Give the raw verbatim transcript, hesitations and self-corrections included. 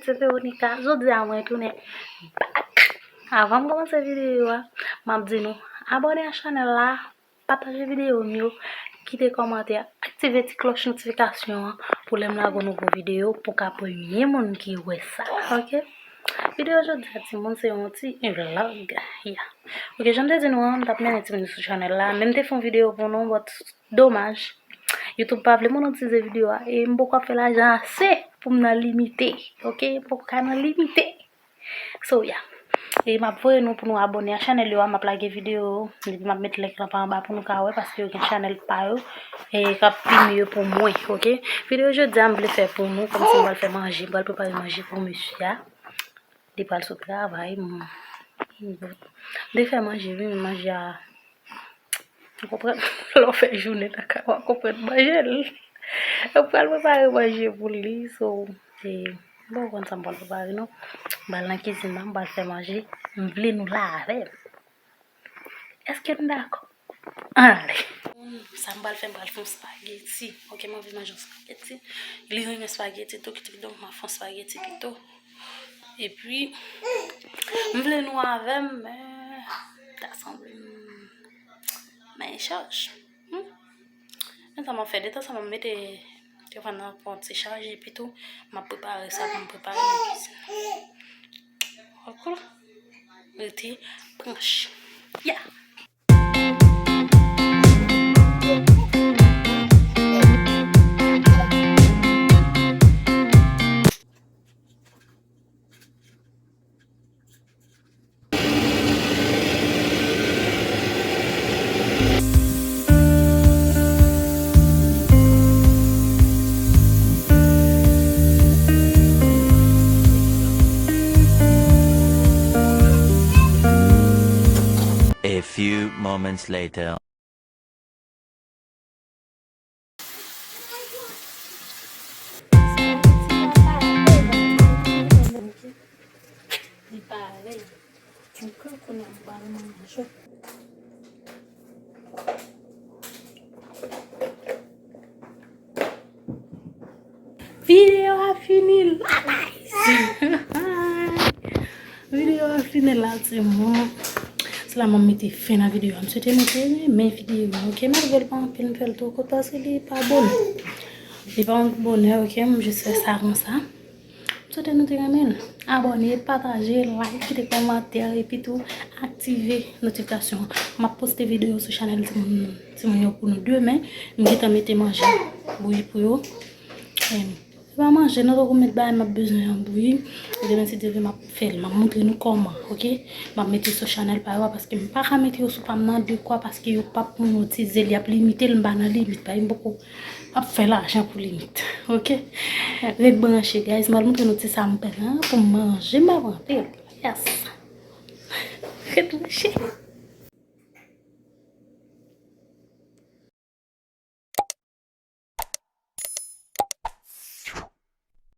Se Veronica, jodi a mwen tounen back. Avan m kòmanse videyo a, m ap di nou, abòne a chanèl la, pataje videyo m yo, kite kòmantè, aktive ti klòch notifikasyon an pou lè m lage yon nouvo videyo pou w ka premye moun ki wè sa, oke? Videyo jodi a, timoun, se yon ti vlog, yeah. Oke, jan m te di nou an, m t ap mennen timoun sou chanèl la, men m te fè yon videyo pou nou, but domaj, YouTube pa vle monetize videyo a, e m poko ap fè lajan ase pou m nan limite, oke? M poko ka nan limite. So, yeah. E m ap voye nou pou nou abòne a chanèl yo a, m ap lage videyo, epi m ap met link lan pa anba pou nou ka wè, paske yo gen chanèl pa yo, e k ap pi mye pou mwen, oke? Videyo jodi a, m vle fè pou nou, kòmsi m pral fè manje, m pral prepare manje pou mesye a. Li pral sot travay, m, m vle fè manje, wi, men manje a, ou konprann, lè w fè jounen nan kay, w a konprann manje l. Yo pral prepare manje pou li, so, e, bon, ou konn sa m pral prepare, non? M pral nan kizin nan, m pral fè manje, m vle nou la avè m. Èske n dakò? Ale. Sa m pral fè, m pral fè yon spageti. Oke, m anvi manje yon spageti. Li renmen spageti tou, kidonk m ap fè yon spageti pito. Epi, m vle nou avè m, men, ta sanble m, men chaj. Hmm? Men sa m ap fè, detan sa m ap mete telefòn nan pou yon ti chaje, epi tou, m ap prepare sa pou m prepare nan kizin. Ok? Rete branche. Yeah! A few moments later. Li pare. Ok, kounye a m pral manje. Videyo a fini la, guys. Videyo a fini la, timoun. Se la m ap mete fen nan videyo a. M swete nou te renmen videyo a, ok? Malgre l pa anpil, m fè l tou kout paske li pa bonè. Li pa yon bonè, ok? M jis fè sa konsa. M swete nou te renmen l. Abòne, pataje, like, kite kòmantè, epi tou aktive notifikasyon an. M ap poste videyo sou chanèl timoun, timoun yo pou nou demen. M gentan mete manje bouyi pou yo. Em, se pa manje, non, tankou m met bagay m ap bezwen an bouyi. E demen, si Dye vle, m ap fè l. M ap montre nou kòman, ok? M ap mete sou chanèl pa yo a, paske m pa ka mete yo sou pa m nan, dekwa, paske yo p ap monotize l, y ap limite l, m pa nan limit, paske m poko ap fè lajan pou limit. Ok? Ret branche, guys. M al montre nou ti sa m pran pou m manje, m ap antre. Yes. Ret branche.